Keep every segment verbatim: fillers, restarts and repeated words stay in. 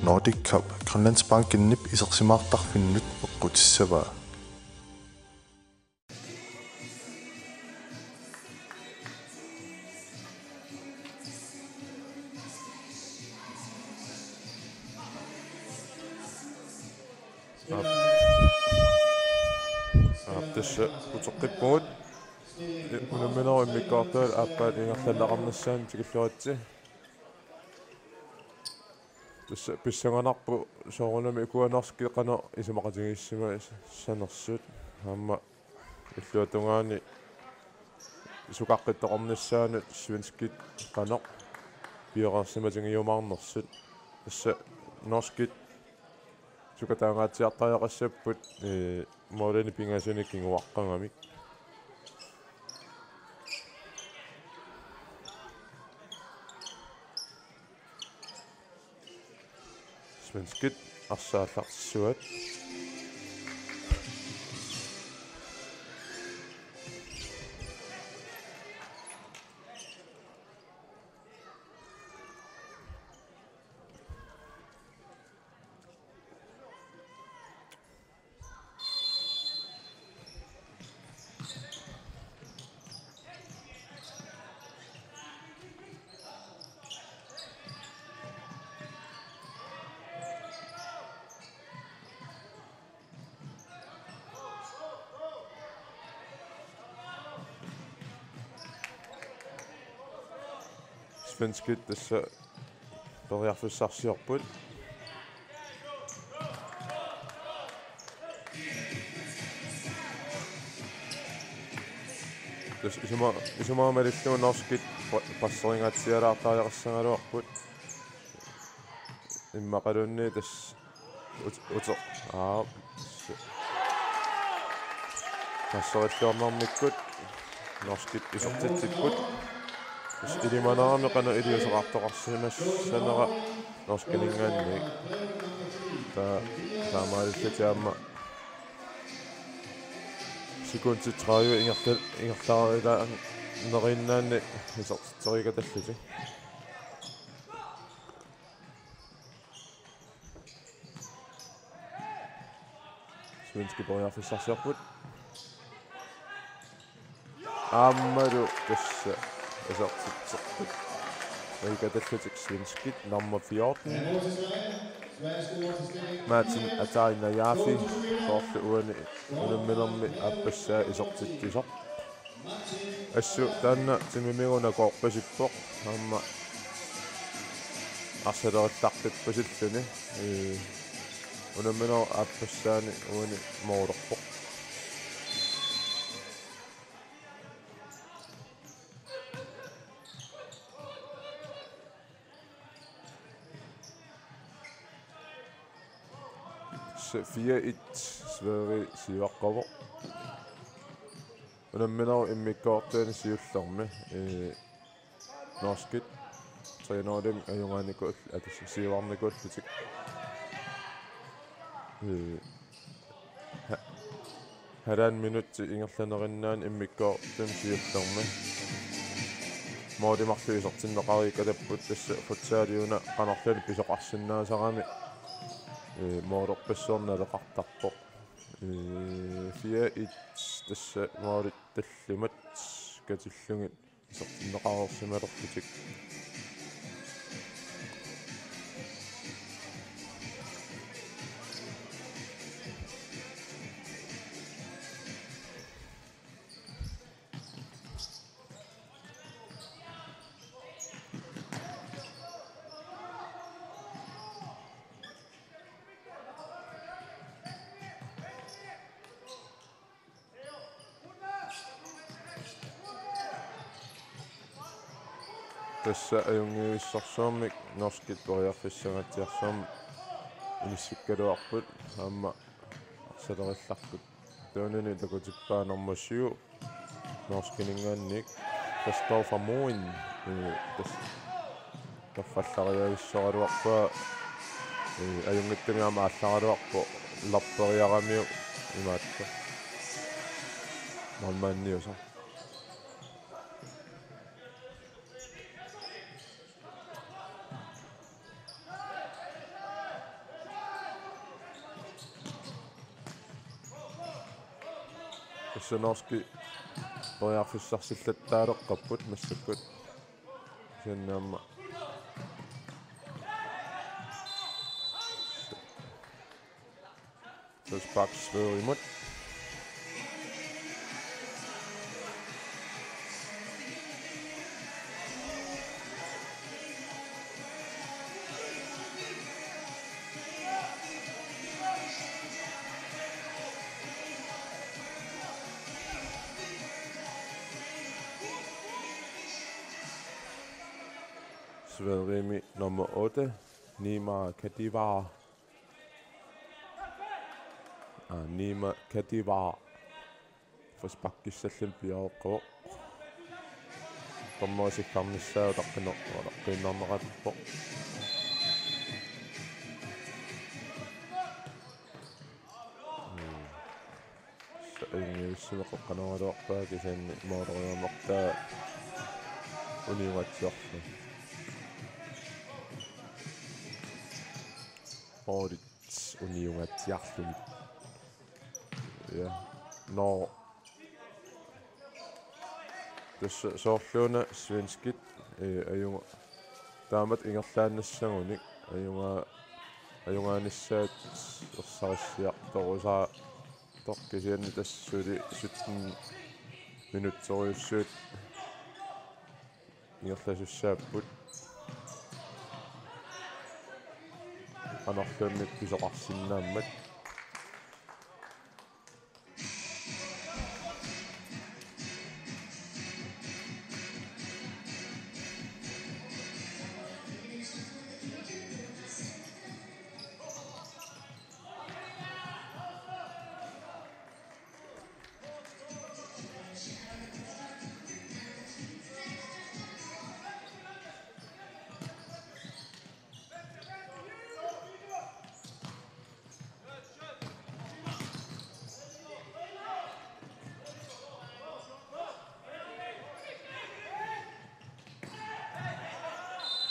Nordic Cup Grønlandsbankenip isersimaartarfinnut eqqutissavaa. Aap. Aap, tassa uteqqippugut. Unamminerup immikkoortuata aappaat ingerlanneqarnissaanut tikilluaritsi. Tassa pissanganarpoq soorunami ukua norskit qanoq isumaqatigiissimassanersut. Aamma illuatungaani sukaqqittoqarnissaanut svenskit qanoq pioreersimatigiumaarnersut. Tassa norskit sukataangaatsiartariaqassapput, ee, målinik pingasunik kinguaqqagamik. Svenskit arsaq aallartissuat. Svenskit tassa periarfissarsiorput. Tassa isuma-, isumaga malillugu norskit pa-, passeringaatsialaartariaqassagaluarput. Immaqaluunniit tassa ut-, uteq. Aap. Passerilluarnermikkut norskit isertitsipput. Tassa ilimanarami qanoq iliuuseqartoqarsimassanera norskininngaanniit. Taava taamaalillutik aamma sekundit tredive ingerla-, ingerlareerlerneriinnaanni isertitseriikatallutik. Svenskit periarfissarsiorput. Aammalu tassa isertitseqqikkut. Eriikatallutik svenskit nummer fjorten. Martin Atai Najafi. Soorlu uani unamminermi aappassaa isertitsisoq. Assut taanna timimigut nakoorpasippoq, aamma arsalerillaqqippasilluni, ee, unamminerup aappassaani uani moolerpoq. Tassa fire et Sverige siuaqqavoq. Unamminerup immikkoortuani siullermi, ee, norskit tre nul-imik ajugaanikuull-, aa, tassa siuarnikuullutik. Ee, ha-, halvanden minut ingerlaneriinnaanni immikkoortumi siullermi måli marluk isertinneqareerikkaluarput, tassa futsaliuna qanorluunniit pisoqarsinnaasarami, ee, målerpassuarnik naleqartarpoq. Ee, fire et tassa målit tallimat katillugit isertinneqareersimalerlutik. Tassa ajunngivissorsuarmik norskit periarfissangaatsiarsuarmik inissikkaluarput, aamma arsalerillaqqipput. Taanani takutippaa nummer syv, norskininngaanniit, Christoffer Moen, ee, tassa qaffallariavissoraluarpaa, ee, ajunngitsumik aamma aallaraluarpoq, lapperiaramiuk imaattoq målmandiusoq. Tassa Norskit periarfissarsillattaaleqqapput massakkut. Kisianni aamma frispark Sverigemut. Sverigemi nummer otte, Nima Kadiva. Aa, Nima Kadiva. Frisparkissalluni piareeqqavoq. Dommeri sikkarnissaa utaqqiner-, utaqqiinnarneqarpoq. Mm. Sverigemiut qeqqanoraluarpaa kisianni mooleriarnertaa uniugatsiarluni. Mooli uniugatsiarluni. Ja. Nå. Tassa soorluuna svenskit, eh, ajunga-, taamatut ingerlaannassagunik, ajunga-, ajugaanissaat ersarissiartorusaartoq kisianni tassa suli sytten minutserujussuit ingerlasussaapput. Qanorluunniit pisoqarsinnaammat.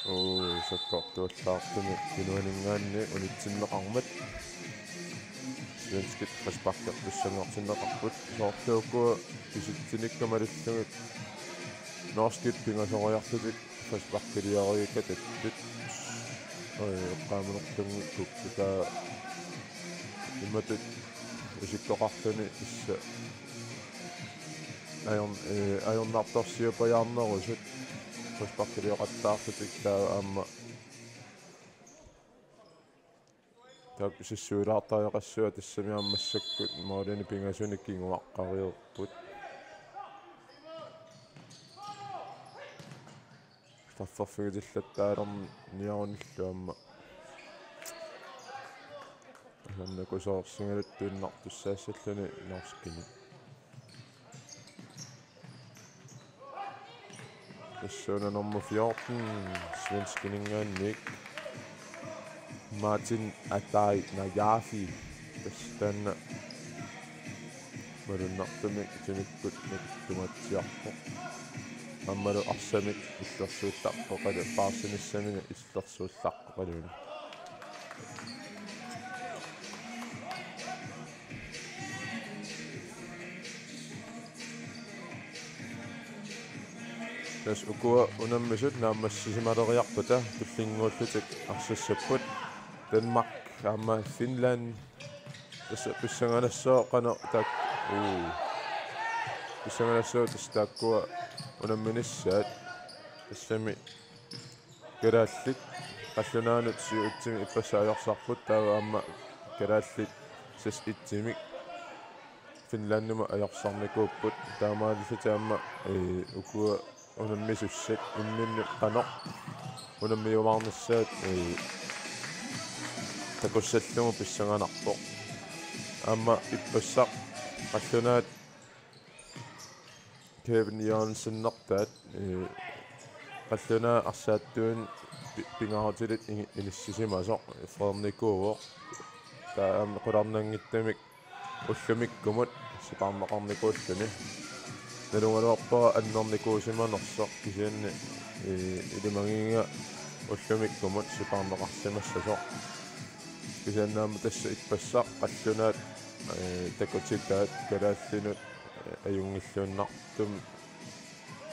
Uu, sakkortuallaartumik tunuaninngaanniit unitsinneqarmat. Svenskit frisparkertussanngortinneqarput. Soorlu ukua kisitsinikka malillugit norskit pingasoriarlutik frisparkiliorigikkatsigut. Oj, eqqaamanerlunngikkukkit kisianni imatut isikkoqarluni tassa ajorn-, eh, ajornartorsiupajaarnerusut frisparkilioqattaarlutik taava aamma taakku sissuilaartariaqassuaq tassami aamma massakkut moolinik pingasunik kinguaqqariipput. Strafferfigitillattaalerniarunillu aamma asannakusoorsigaluttuinnartussaassalluni norskini. Tassuuna nummer fjorten, svenskininngaanniit Martin Atai Najafi. Tassa taanna malunnartumik timikkut nakittugatsiarpoq. Aammalu arsamik illersuullaqqoqalu-, paarsinissaminnga illersuullaqqoqaluunniit. Tassa ukua unammisut naammassisimaleriarpata tullinnguullutik arsassapput. Danmark aamma Finland. Tassa pissanganassaaq qanoq taak-, uu. Pissanganassaaq tassa taakkua unamminissaat. Tassami kalaallit qallunaanut syv-etsimik ippassaq ajorsarput, taava aamma kalaallit seks-etsimik Finlandimut ajorsarnikuupput. Taamaalillutik aamma, ee, ukua unammisussat imminnut qanoq unammiuaarnissaat, ee, takussallugu pissanganarpoq. Aamma ippassaq qallunaat Kevin Jørgensenertaat, ee, qallunaat arsaattuunut pi-, pingaarutilik i-, inissisimasoq freernikuuvoq. Taava aamma qularnanngitsumik ullumikkumut sipaarneqarnikuulluni. Nalugaluarpara annernikuusimanersoq kisianni, ee, ilimagiga ullumikkumut sipaarneqarsimassasoq. Kisianni aamma tassa ippassaq qallunaat, ee, takutitaat kalaallinut ajunngilluinnartumik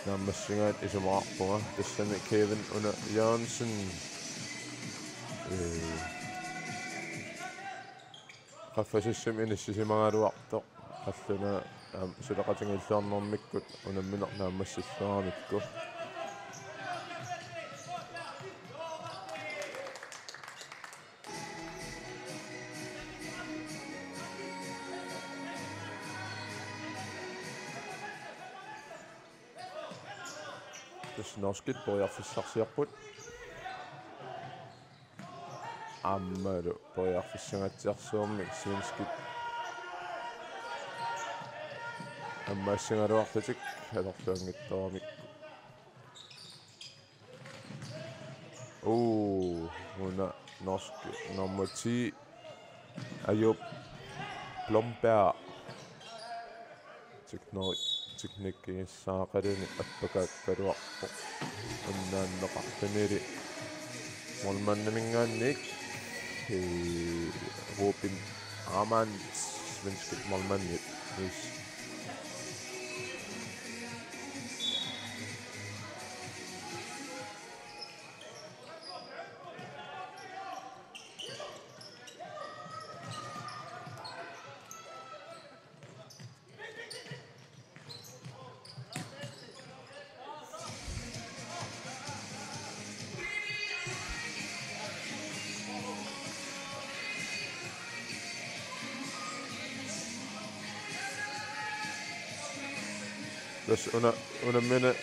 naammassigaat isumaqarpunga. Tassami Kevin una Jørgensen, ee, qaffasissumik inissisimagaluartoq qallunaat, aam, suleqatigiilluarnermikkut unammineq naammassilluaramikku. Tassa norskit periarfissarsiorput. Aammalu periarfissangatsiarsuarmik svenskit ammaassigaluarlutik atorluanngitsoramikku. Uu, una norsk nummer ti, Ajup Blomberg. Tekno-, teknikkigissaaqaluni appakaakkaluarpoq. Unnaanneqarlunili målmandiminngaanniit, ee, Ruben Amann, svenskit målmandit. Yes. Tassa una-, unammineq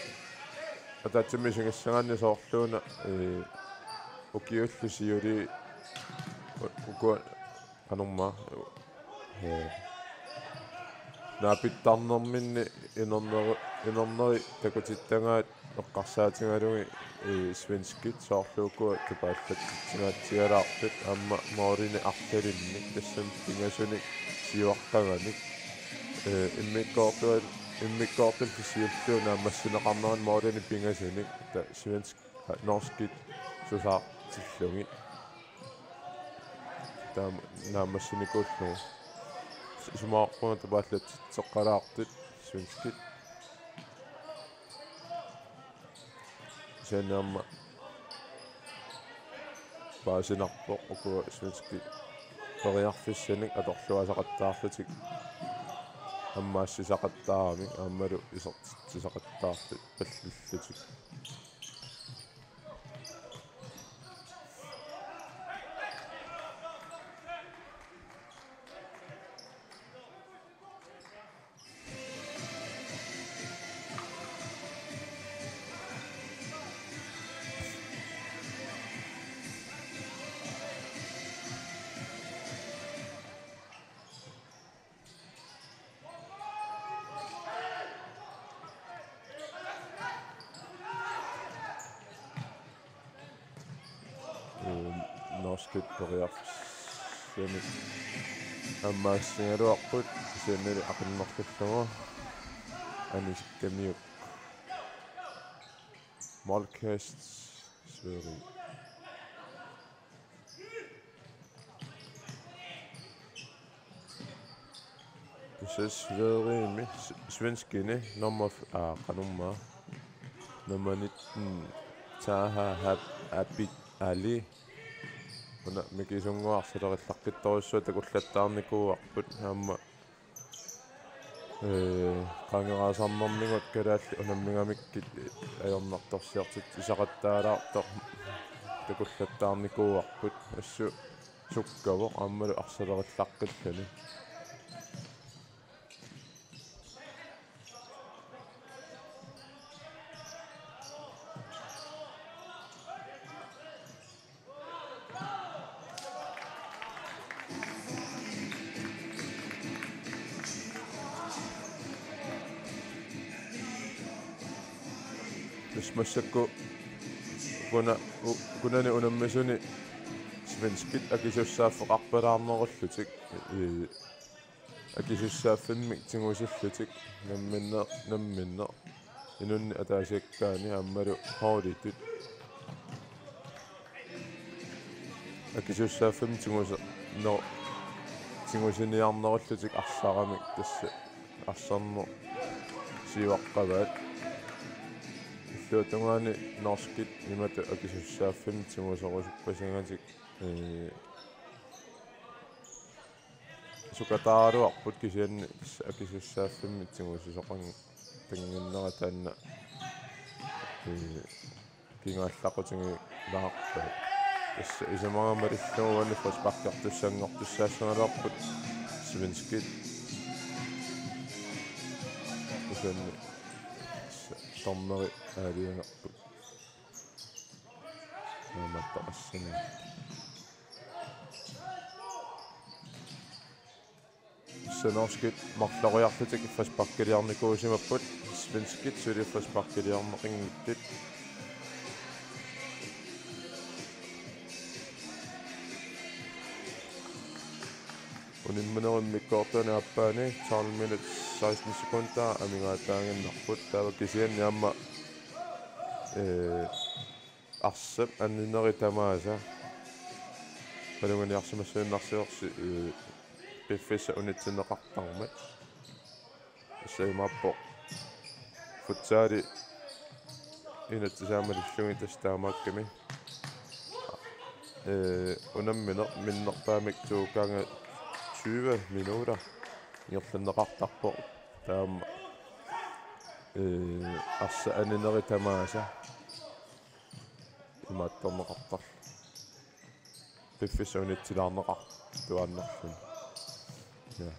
ataatsimik isigissagaanni soorluuna, ee, ukiullu siulii u-, ukua qanormaa, ee, naapittarnerminni inerneri-, inerneri takutittagaat eqqarsaatigalugit, ee, svenskit soorlu ukua tupaallatsitsingaatsigalaartut aamma målinik arlalinnik tassami pingasunik siuaqqaganik, ee, immikkoortua-, immikkoortullu siulliit naammassineqarneranni målinik pingasunik ta-, svensk-, norskit susaartillugit. Taama naammassinikuullugu. Isumaqarpunga tupaallatsitseqqalaartut svenskit. Kisianni aamma paasinarpoq ukua svenskit periarfissanik atorluaasaqattaarlutik ammaassisaqattaaramik aammalu isertitsisaqattaarlutik pallillutik. Ee, norskit periarfissanik ammaassigaluarput, kisiannili aqinnerlullugu anisikamiuk. Målkast Sverige. Tassa Sverigemi s-, svenskini nummer f-, aa, qanormaa. Nummer nitten, Taha Hab-, Abid Ali. Una mikisunnguaq arsalerillaqqittorujussuaq takullattaarnikuuarput aamma, ee, qangeraasarnermigut kalaallit unammigamikkit ajornartorsiortitsisaqattaalaartoq takullattaarnikuuarput. Assut sukkavoq aammalu arsalerillaqqilluni. Tassa massakkut ukuna-, u-, ukunani unammisuni svenskit akisussaaffeqarpalaarnerullutik, ee, akisussaaffimmik tigusillutik namminneq, namminneq inunnik ataasiakkaani aammalu holditut akisussaaffimmik tigusi-, no, tigusiniarnerullutik arsaramik tassa arsarneq siuaqqavaat. Illuatungaani norskit imatut akisussaaffimmik tiguserusuppasigatik, ee, sukataaraluarput, kisianni tassa akisussaaffimmik tigusisoqannginnera taanna, ee, kingaallaqqutigilaarpaat. Tassa isumaqarama malillugu uani frisparkertussanngortussaassagaluarput svenskit. Usanni tassa dommeri aalajangerput. Naammattaqassanngilaq. Tassa norskit marloriarlutik frisparkiliornikuusimapput, svenskit suli frisparkiliorneqanngitsut. Unamminerup immikkoortuani aappaani tolv minut seksten sekunder amigaataaginnarput, taava kisianni aamma, ee, arsap anineri tamaasa maluginiarsimassuinnarsiorsi, ee, piffissaq unitsinneqartarmat. Tassa imaappoq futsali inatsisaat malillugit tassa taamaakkami, ee, unammineq minnerpaamik to gange tyve minutter ingerlanneqartarpoq. Taama, ee, arsap anineri tamaasa imaattorneqartarluni. Piffissaq unitsilaarneqartuaannarluni. Ja.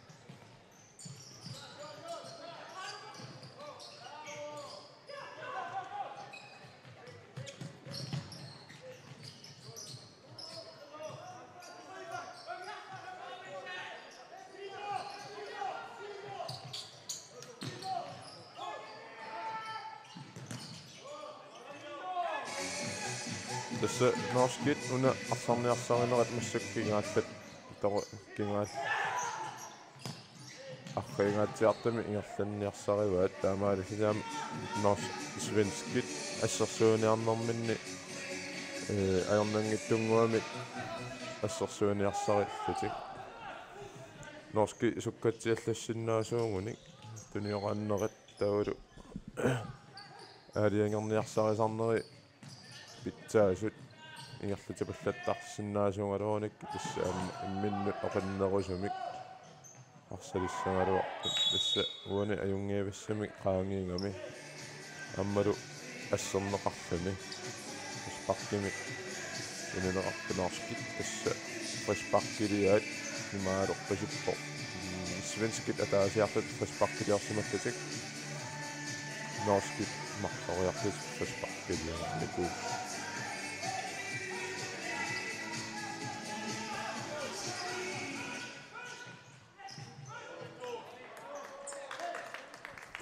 Tassa norskit una arsarniarsarinerat massakkut kingaallat, toqu-, kingaal-, arriingaatsiartumik ingerlanniarsarivaat, taamaalilluni aamma nors-, svenskit assersuiniarnerminni, ee, ajornanngitsunnguamik assersuiniarsarillutik. Norskit sukkatsiallassinnaasuugunik tunioraannerat taavalu aalajangerniarsarisarneri pitsaasut ingerlatipallattarsinnaasuugaluarunik, tassa aamma imminnut oqinnerusumik arsalissagaluarput. Tassa uani ajunngivissamik qaangiinnarami aammalu asserneqarluni. Frisparkimik tunineqarput norskit, tassa frisparkiliaat imaalerpasippoq. Mm, svenskit ataasiarlutik frisparkiliorsimallutik, norskit marloriarlutik frisparkiliornikuupput.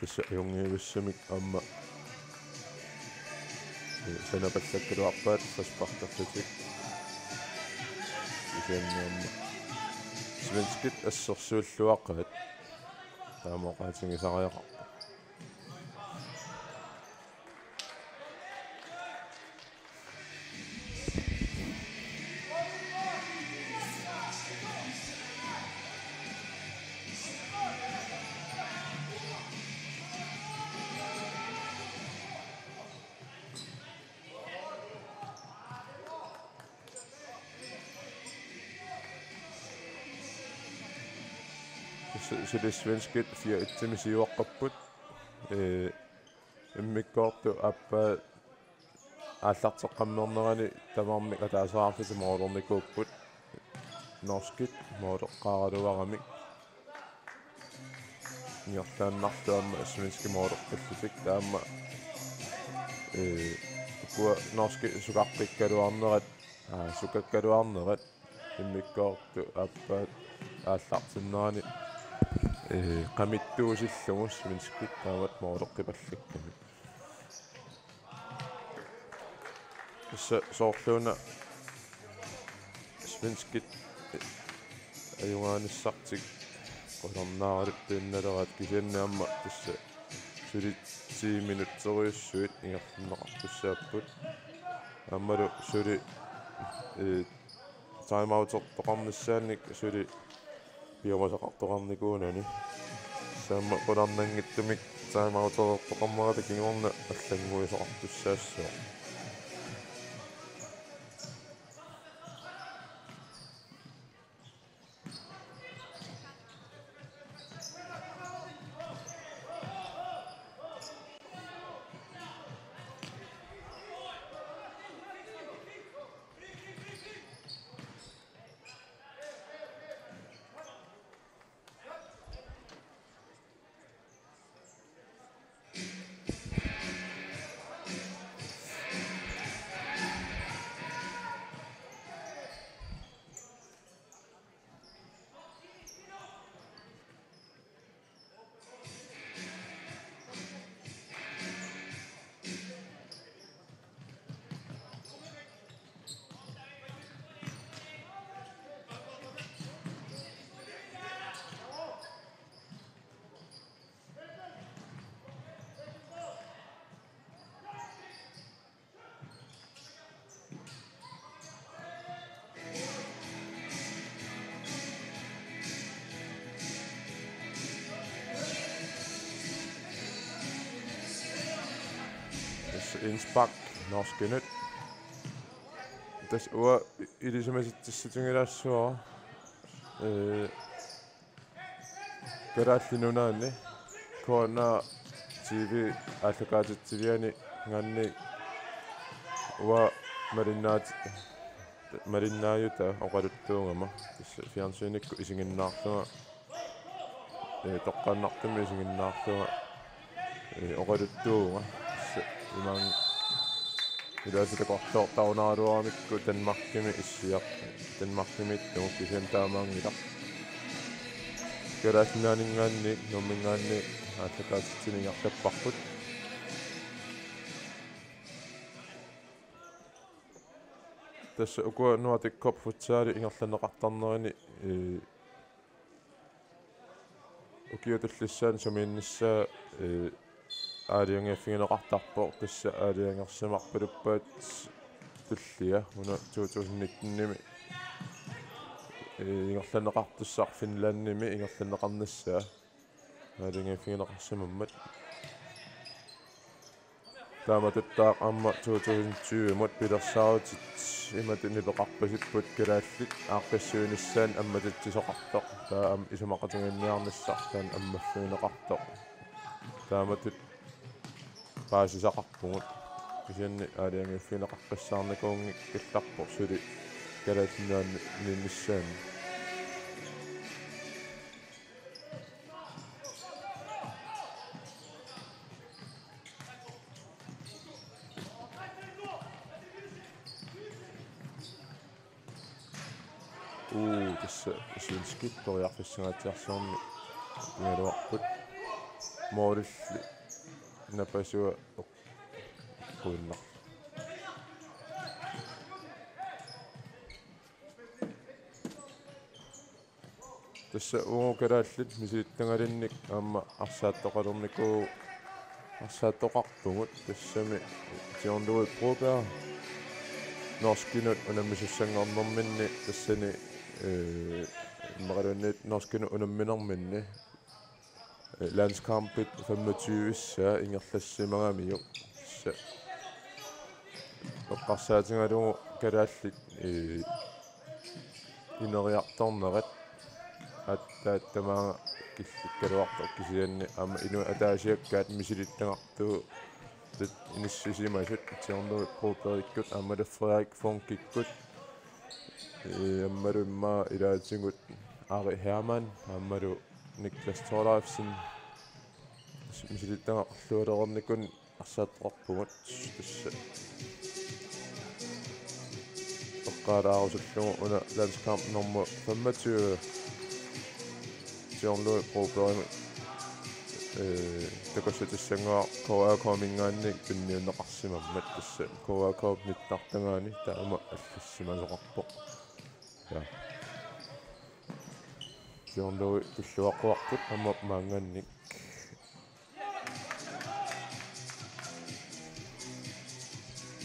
Tassa ajunngivissamik aamma, ee, sanapallakkaluarpaat frisparkerlutik. Kisianni aamma svenskit assersuilluaqaat. Taama oqaatigisariaqarpoq. Su-, suli svenskit fire et-imik siuaqqapput. Ee, immikkoortut aappaa aallarteqqammernerani tamarmik ataasiarlutik moolernikuupput. Norskit mooleqqaaraluaramik. Ingerlaannarlutik aamma svenskit mooleqqillutik taama, ee, ukua norskit sukaqqikkaluarnerat, aa, sukakkaluarnerat immikkoortut aappaat aallartinnerani, ee, qamittuusillugu svenskit taamatut mooleqqipallakkamik. Tassa soorluuna svenskit ajugaanissartik qularnaaraluttuinnaleraat, kisianni aamma tassa suli ti minutteriussuit ingerlanneqartussaapput. Aammalu suli, ee, timeoutertoqarnissaannik suli piumasaqartoqarnikuunani. Taama qularnanngitsumik timeoutereertoqarnerata kingorna allannguisoqartussaassaaq. Tassa indspark norskinut. Tassa uanga ilisimasitsissutigilaassavara. Ee, Kalaallit Nunaanni K N R T V aallakaatitsivianinngaanniit uanga malinnaat-, malinnaajuta oqaluttuugama. Tassa fjernsynikkut isiginnaarlunga, ee, toqqaannartumik isiginnaarlunga, ee, oqaluttuuvunga. Tassa imaann-, ilaasa takorloortarunaraluaramikku Danmarkimi issiaq-, Danmarkimiittugut, kisianni taamaanngilaq. Kalaallit Nunaanninngaanniit Nuumminngaanniit aallakaatitsineq ingerlapparput. Tassa ukua Nordic Cup futsali ingerlanneqartarnerini, ee, ukiut tullissaani sumiinnissaa, ee, aalajangiiffigineqartarpoq, tassa aalajangersimarpaluppaat tullia una to tusind nitten-imi, ee, ingerlanneqartussaq Finlandimi ingerlanneqarnissaa aalajangiiffigineqarsimammat. Taamatuttaaq aamma to tusind tyve-mut pilersaarutit imatut nipeqarpasipput: kalaallit aaqqissuinissaannut ammatitsisoqartoq. Taava aamma isumaqatigiinniarnissaq taanna ammaffigineqartoq. Taamatut paasisaqarpugut. Kisianni aalajangiiffigineqaqqissaarnikuunngikkillarpoq suli Kalaallit Nunaanni ininnissaanni. Uu, tassa svenskit periarfissanngaatsiarsuarmik pigaluarput. Målilli napasua eqquinnarlugu. Tassa uagut kalaallit misilittagalinnik aamma arsaattoqalernikuuvugut, arsaattoqarpugut. Tassami John Louis Broberg norskinut unammisussanngornerminni, tassani, ee, immaqaluunniit norskinut unamminerminni, ee, landskampit femogtyve-ssaa ingerlassimagamiuk. Tassa eqqarsaatigalugu kalaallit, ee, ineriartornerat aatsaat tamaanga killikkaluartoq, kisianni aamma inuit ataasiakkaat misilittagartuutit inissisimasut, John Louis Brobergikkut aammalu Frederik Funkikkut, ee, aammalu immaqa ilaatigut Ari Hermann aammalu Niklas Thorleifsen misilittagaqarluarnermik arsaattoqarpugut. Tassa eqqaalaarusullugu una landskamp nummer femogtyve, John Louis Brobergimut, ee, takussutissannguaq K A K-minngaanniit tunniunneqarsimammat. Tassa K A K-p nittartagaani taama allassimasoqarpoq. Ja. John Louis tulluaqquarput aamma maanngaanniit.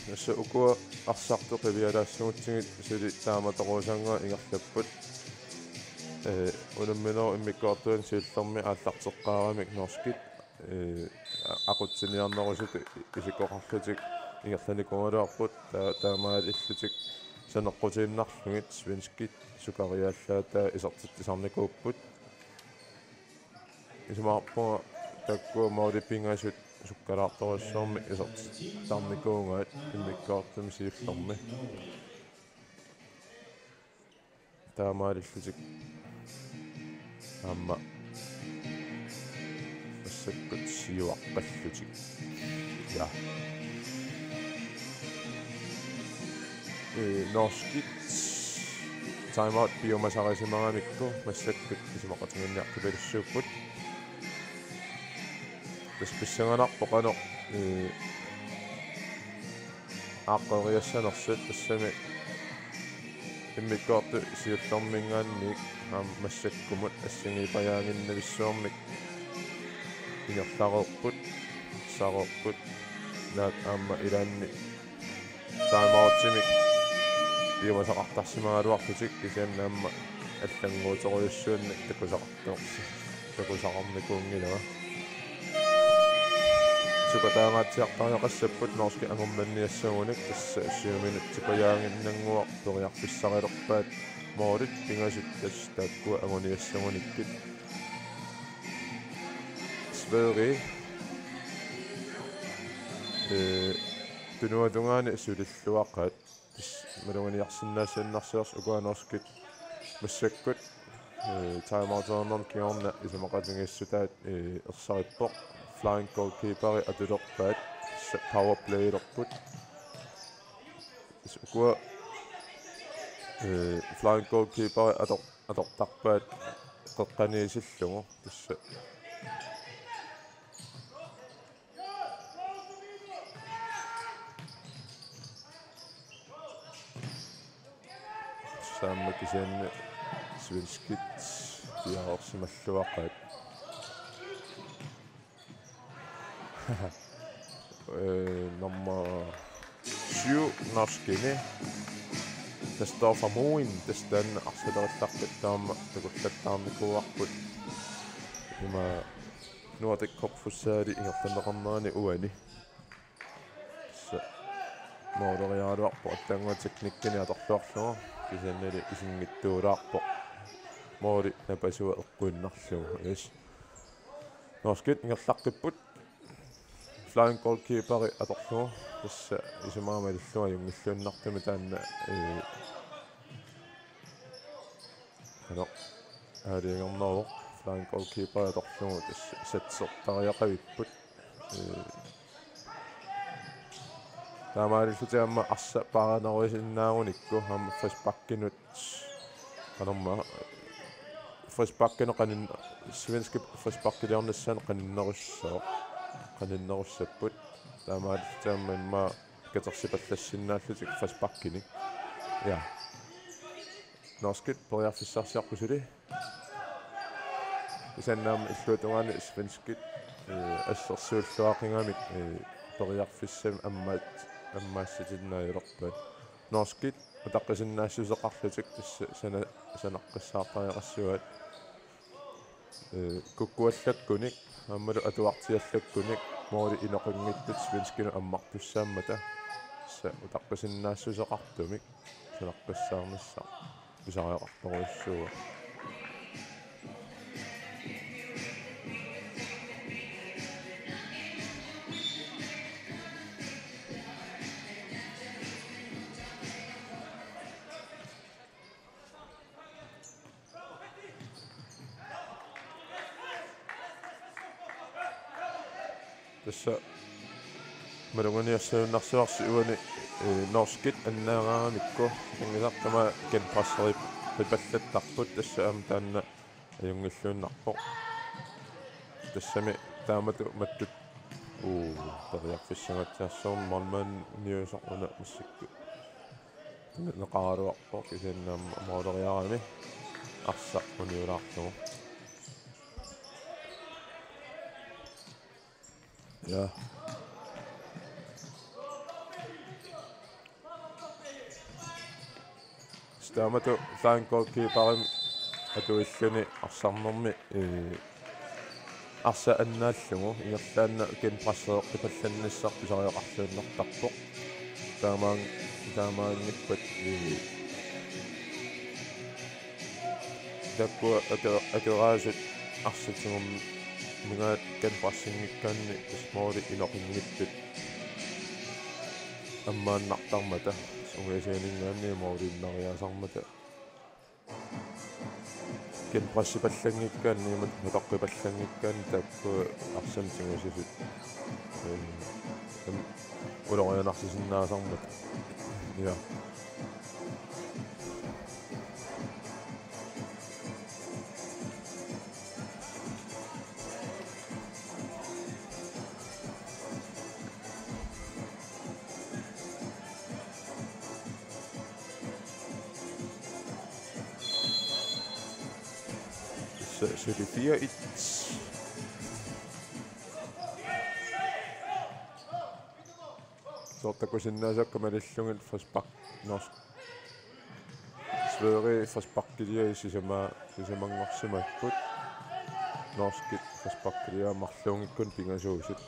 Tassa ukua arsartut qivialaassagutsigit suli taamatorujussannguaq ingerlapput. Ee, unamminerup immikkoortuani siullermi aallarteqqaaramik norskit, ee, aqutsiniarnerusutut isikkoqarlutik ingerlanikuugaluarput, ta-, taamaalillutik saneqqutiinnarlugit svenskit sukariaallaataa isertitsisarnikuupput. Isumaqarpunga taakku måli pingasut sukkalaartorujussuarmik isertittarnikuugaat immikkoortumi siullermi. Taamaalillutik aamma massakkut siuaqqallutik. Ja. Ee, norskit timeout piumasarisimagamikku massakkut isumaqatiginninniartupilussuupput. Tassa pissanganarpoq qanoq, ee, aaqqeriassanersut, tassami immikkoortut siullermiingaanniit aamma massakkumut assigiippajaaginnavissuarmik ingerlareerput, sareerput, naak aamma ilaanni timeoutimik piumasaqartarsimagaluarlutik kisianni aamma allannguuterujussuannik takusaqartoq-, takusaqarnikuunngilanga. Sukataangaatsiartariaqassapput norskit angummanniassagunik, tassa syv minutsipajaaginnannguaq periarfissarilerpaat, målit pingasut tassa taakkua anguniassagunikkit. Sverige, ee, tunuatungaani sulilluaqaat. Tassa maluginiarsinnaasuinnarsiorsi ukua norskit massakkut, ee, timeout-ernermi kingorna isumaqatigiissutaat, ee, ersarippoq. Flying goalkeeperi atulerpaat, tassa powerplay-lerput. Tassa ukua, ee, flying goalkeeperi ator-, atortarpaat qeqqaniisillugu. Tassa Saamma kisianni svenskit piareersimalluaqaat. Ee, nummer syv, norskini. Tassa Dorfa Moen, tassa taanna arsalerillaqqittoq aamma takullattaarnikuuarput. Ima Nordic Cup futsali ingerlanneqarnerani uani. Tassa måleriaraluarpoq aatsaannguaq teknikkinik atorluarlugu, kisiannili isinngitsuulaarpoq måli napasua eqquinnarlugu. Yes. Norskit ingerlaqqipput. Flying goalkeeperi atorlugu. Tassa isumaga malillunga ajunngilluinnartumik taanna, ee, Qanoq aalajangerneruvoq, flying goalkeeper atorlugu tassa satsertariaqavipput. Ee, taamaalillutik aamma arsaq paarinerusinnaagunikku aamma frisparkinut qanormaa frisparkinut qanin-, svenskit frisparkiliornissaannut qaninnerussaaq. Qaninnerussapput. Taamaalillutik aamma immaqa katersipallassinnaallutik frisparkinik. Ja. Norskit periarfissarsiorput suli. Kisianni aamma illuatungaani svenskit, ee, assersuulluaqigamik, ee, periarfissamik ammaat-, ammaassitinnaajulerpaat. Norskit utaqqisinnaassuseqarlutik tassa sana-, sanaqqissaartariaqassuaat. Ee, kukkuallakkunik aammalu atuartiallakkunik måli inoqanngitsut svenskinut ammartussaammata. Tassa utaqqisinnaassuseqartumik sanaqqissaarnissaq pisariaqartorujussuuvoq. Tassa maluginiassagunarsuarsi uani, ee, norskit annaagaaramikku, angisartama genpresserip-, -ripallattarput, tassa aamma taanna ajunngilluinnarpoq. Tassami taamatut mattut, uu, periarfissangaatsiarsuarmi målmandiusoq una massakkut. Neqaraluarpoq kisianni aamma måleriarami arsaq uniulaarlugu. Ja. Taamatut flying goalkeeperimik atuilluni arsarnermi, ee, arsaq annaallugu ingerlaannaq genpressereqqipallannissaq pisariaqarluinnartarpoq. Taamaan-, taamaanngippat, ee, taakkua ake-, akeraasut arsaq tigummigaat genpressinngikkaanni tassa måli inoqanngittut ammaannartarmata, ungasianinngaanniit måliinnariaasarmata. Genpressipallanngikkaanni, mat-, matoqqipallanngikkaanni taakku arsamik tigusisut. Ee, em, ulorianarsisinnaasarmata. Ja. Suli fire et. Soorlu takusinnaasakka malillugit frispark, norsk. Sverige frisparkiliai sisama-, sisamanngorsimapput. Norskit frisparkiliai marluunngikkunik pingasuusut.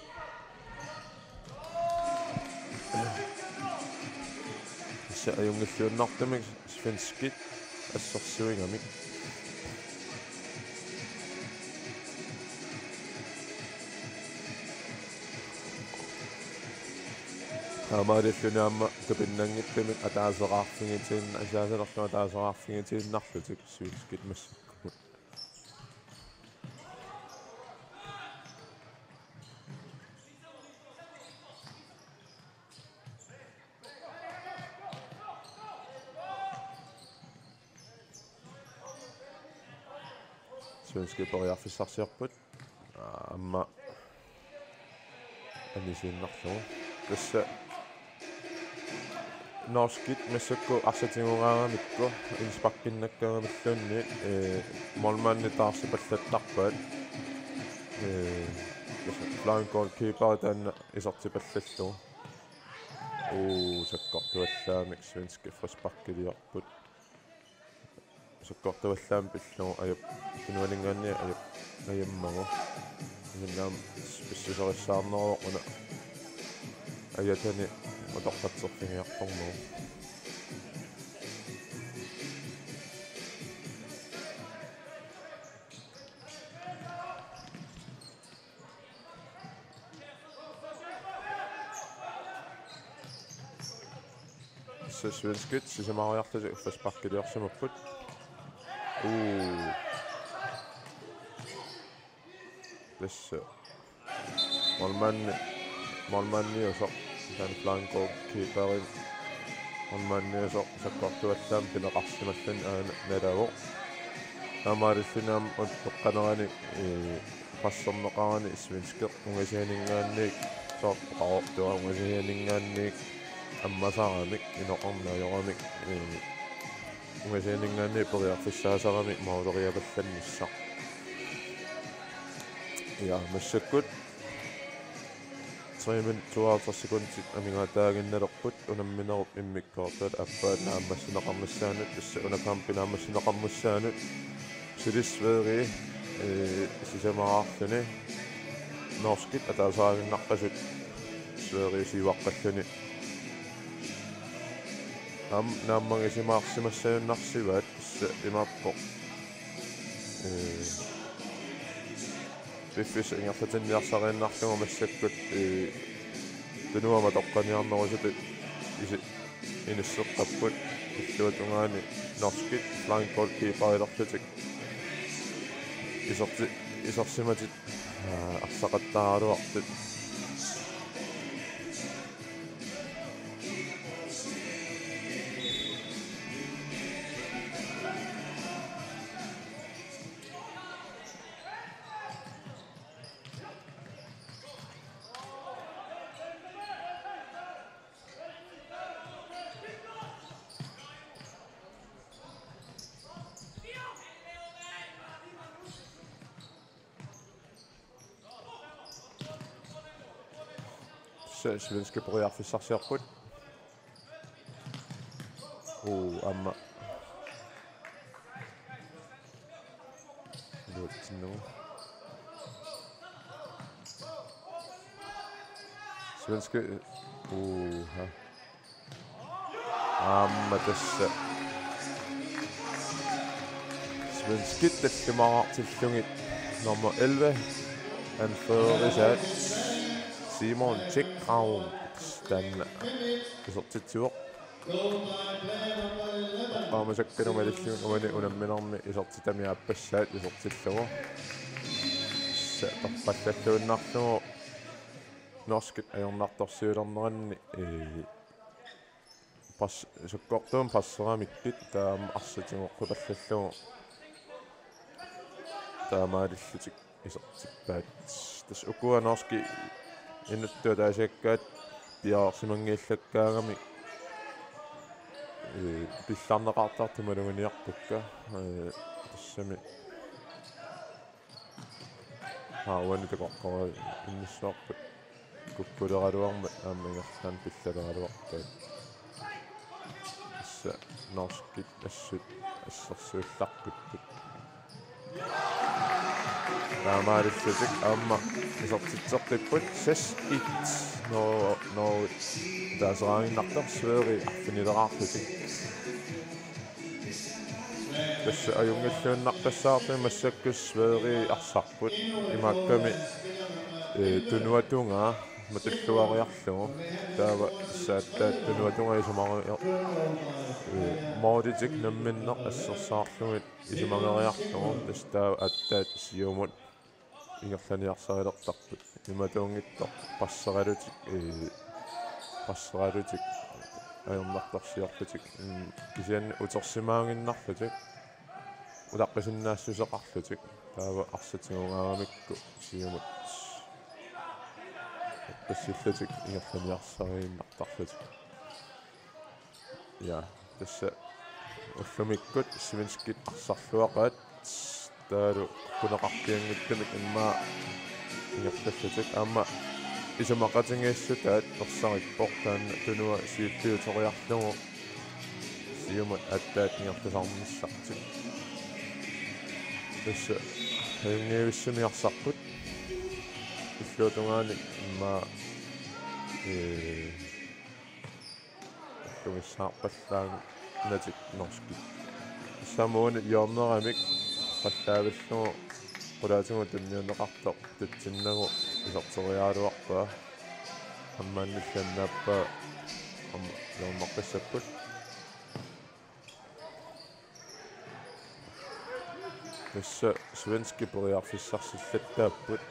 Tassa ajunngilluinnartumik svenskit assersuigamik. Taamaalilluni aamma tupinnanngitsumik ataaseraarfigitiin-, asaasalerlu ataaseraarfigitiinnarlutik svenskit massakkut. Svenskit periarfissarsiorput. Aamma anisiinnarlugu. Tassa norskit massakkut arsaq tigugaaramikku, indsparkinnakkaramilluunniit, ee, målmandi taarsipallattarpaat. Ee, tassa flying goalkeeper taanna isertipallallugu. Uu, sakkortuallaamik svenskit frisparkiliorput. Sakkortuallaamik pillugu ajap-, tunuaninngaanniit ajap-, ajammagu. Imannaam pissuserissaarneruvoq una ajatani utoqqatserfigiartormagu. Tassa svenskit sisamariarlutik frisparkiliorsimapput. Uu. Tassa målmandi, målmandiusoq, taanna flying goalkeeperin målmandiusoq sakkortuallaamik pineqarsimalluni aana nalavoq. Taamaalilluni aamma utoqqanerani, ee, presserneqarani svenskit ungasianinngaanniit, soorlu oqaruutua ungasianinngaanniit ammasaramik, inoqarneq ajoramik, ee, ungasianinngaanniit periarfissaasaramik måleriapallannissaq. Ja, massakkut tre minut tooghalvtreds sekundit amigaataaginnalerput, unamminerup immikkoortuata aappaat naammassineqarnissaanut, tassa una kampi naammassineqarnissaanut. Suli Sverige, ee, sisamaraarluni. Norskit ataasaaginnarpasut Sverige siuaqqalluni. Aamma naammagisimaarsimassagunarsivaat, tassa imaappoq. Ee, piffissaq ingerlatinniarsariinnarlugu massakkut, ee, tunuama toqqaniarnerusutut isi-, inisseqqapput, illuatungaani norskit flying goalkeeperilerlutik iserti-, isersimatit, aa, arsaqattaaraluartut. Tassa svenskit periarfissarsiorput. Uu, aamma. Nu. Svenske, uha. Aamma tassa svenskit tallimaqartillugit nummer elleve, anførerisaat Simon Tjekravn, taanna isertitsivoq. Eqqaamasakkalu malillugit uani unamminermi isertitami aappassaat isertillugu. Tassa torrallalluinnarlugu norskit ajornartorsiulerneranni, ee, pas-, sukkortuumik passeramikkit taama arsaq tigoqqipallallugu taamaalillutik isertippaat. Tassa ukua norskit inuttut ataasiakkaat piareersimanngiillakkaangamik, ee, pillarneqartartut maluginiarpakka, ee, tassami Aa, uani takoqqoraannissavarput kukkuleraluarmat aamma ingerlaannaq pillaleraluarpaat. Tassa norskit assut assersuullarputtut. Taamaalillutik aamma isertitseqqipput seks et. Noo-, Norge ataaseraannartoq, Sverige arfinileraarlutik. Tassa ajunngilluinnarpassaartumi massakkut Sverige arsarput. Imaakkami, ee, tunuatungaa matulluariarlugu. Taava tassa aatsaat tunuatungaa isumari-, ee, mooritik namminneq assersaarlugit isumageriarlugu. Tassa taava aatsaat siumut ingerlaniarsarilertarput. Imatuunngitsoq passeralutik, ee, passeralutik ajornartorsiorlutik, mm, kisianni utersimaaginnarlutik, utaqqisinnaassuseqarlutik, taava arsaq tigugaaramikku siumut eqqissillutik ingerlaniarsariinnartarlutik. Ja, tassa ullumikkut svenskit arsarluaqaat, taavalu kukkuneqarpianngitsumik immaqa ingerlallutik, aamma isumaqatigiissutaat ersarippoq taanna tunua siulliuteriarlugu siumut aatsaat ingerlasarnissartik. Tassa ajunngivissumik arsarput. Illuatungaanik immaqa, ee, ullugissaarpallaannatik norskit. Tassaammat uani hjørneramik pallaavillugu qulaatigut tunniunneqartoq tutsinnagu iserteriaraluarpaa. Aamma annillaannaappaa aamma hjørneqqissapput. Tassa svenskit periarfissarsillattaapput.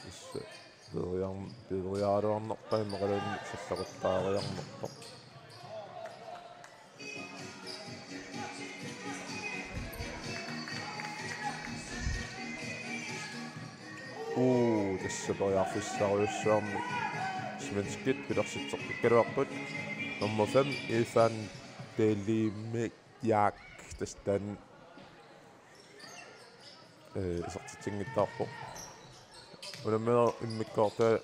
Tassa peeriar-, peeriaraluarnerpaa immaqaluunniit salloqittaariarnerpoq. Uu, tassa periarfissarujussuarmik svenskit pilersitseqqikkaluarput. Nummer fem, Ivan Delimik. Jaak, tassa taanna, ee, isertitsinngitsoorpoq. Unamminerup immikkoortua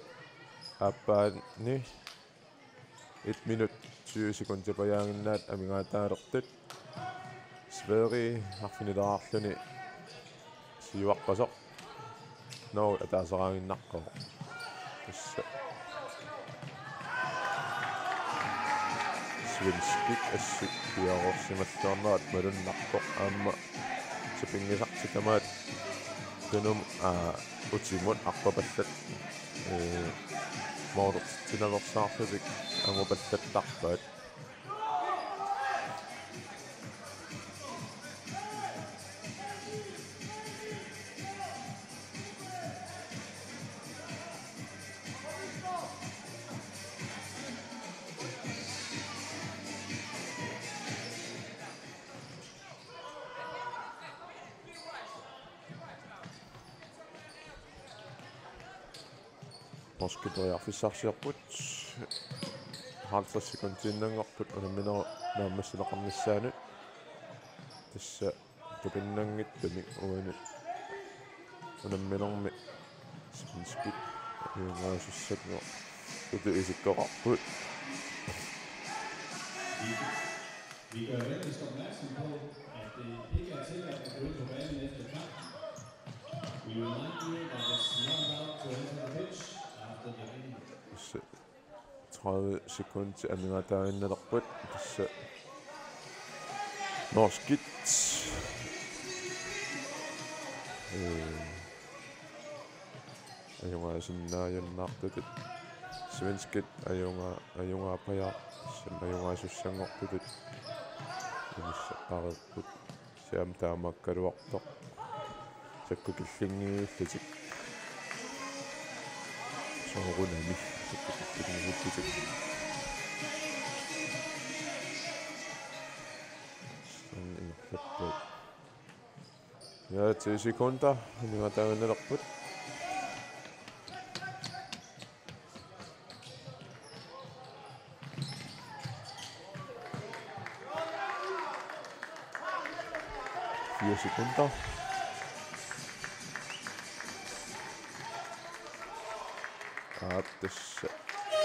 aappaani et minut tyve sekundit pajaaginnaat amigaataalertut. Sverige arfinileraarluni siuarpasoq. Norge ataaseraannarpoq. Tassa svenskit assut piareersimalluarnerat malunnarpoq, aamma sapinngisartik tamaat tunumut, aa, utimut arpapallat, ee, moortitsinaveersaarlutik angupallattarpaat. Norskit periarfissarsiorput. Halvtreds sekundiinnanngorput unamminerup naammassineqarnissaanut. Tassa tupinnanngitsumik uani unamminermi svenskit ajugaasussanngortutut isikkoqarput. Vi gør venligst opmærksom på, at det ikke er tilladt at gå ind på banen efter kampen. We remind you that it's not allowed to enter the pitch after the game. Tassa tredive sekundit aningaasaannarput. Tassa norskit. Øh, ajugaasinnaajunnartutut. Svenskit ajuga-, ajugaappajaartut. Tassa ajugaasussanngortutut. Inisseqqareerput. Siam taamaakkaluartoq. Sakkukillinngiullutik. Soorunami sakkukillinngiullutik. Sådan ingerlappoq. Ja, ti sekunder. Aningaasaannarput. Fire sekunder. Aap, tassa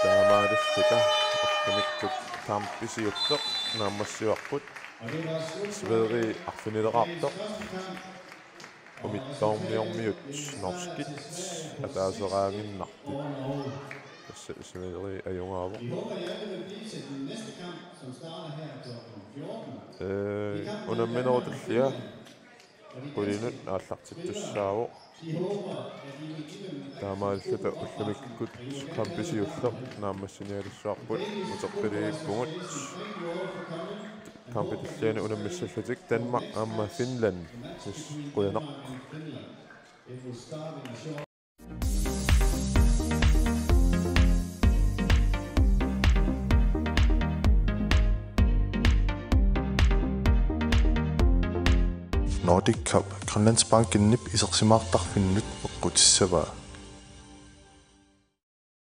taamaalillunga ullumikkut kampi siulleq naammassivarput. Sverige arfinileqaartoq. Umittoormiormiut norskit ataaseraaginnartut. Tassa Sverige ajugaavoq. Øh, unamminerup tullia qulinut aallartittussaavoq. Taamaalilluta ullumikkut kampi siulleq naammassinialassuarput uteqqiliippugut. Kampit tulliani unammissallutik Danmark aamma Finland. Tassa qujanaq. Nordic Cup Grønlandsbankenip isersimaartarfinnut peqqutissavaa.